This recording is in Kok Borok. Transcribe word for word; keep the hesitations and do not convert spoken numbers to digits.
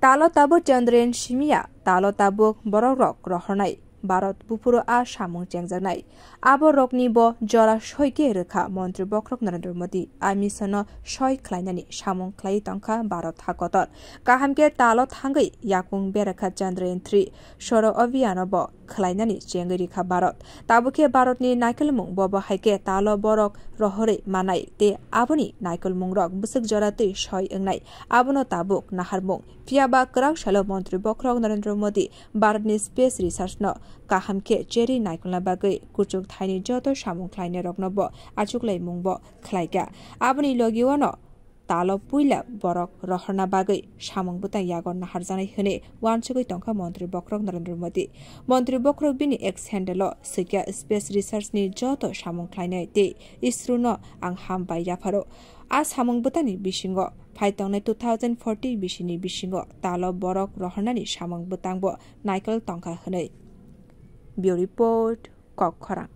Talo tabuk Chandrayaan simiya, talo tabuk borokrok rohornai, Bharat buphuru a samung chengjaknai. Abo rokni bo jora soi khe rwkha Montri Bokhorok Narendra Modi. A mission-o soi khlainani samung khlai tongkha Bharat hakotor. Kaham khe talo thangwi yakung berakha Chandrayaan three soro abhiyano bo khlainani chengwi rikha Bharat. Tabuk khe Bharatni naikolmung bobo hai khe talo borok rohorwi manai tei aboni naikolmungrok bwswk jora twi soi wngnai, abono tabuk naharmung. Phiya ba kwrak salo Montri Bokhorok Narendra Modi Bharatni space research-no kaham khe cherwi naikolna bagwi kuchuk thaini joto samung khlainairokno bo achuklaimung bo khlaikha. Aboni logi-o no talo puila borok rohorna bagwi samung bwtang yago naharjaknai hwnwi uansugwi tongkha Montri Bokhorok Narendra Modi. Montri Bokhorok bini X handle-o swikha, space research-ni joto samung khlainai tei ISRO-no ang hambai yapharo. A samung bwtangni bisingo phai tongnai two thousand forty bisini bisingo talo borok rohornani samung bwtangbo naikol tongkha hwnwi. Bureau Report, Kokkhorang.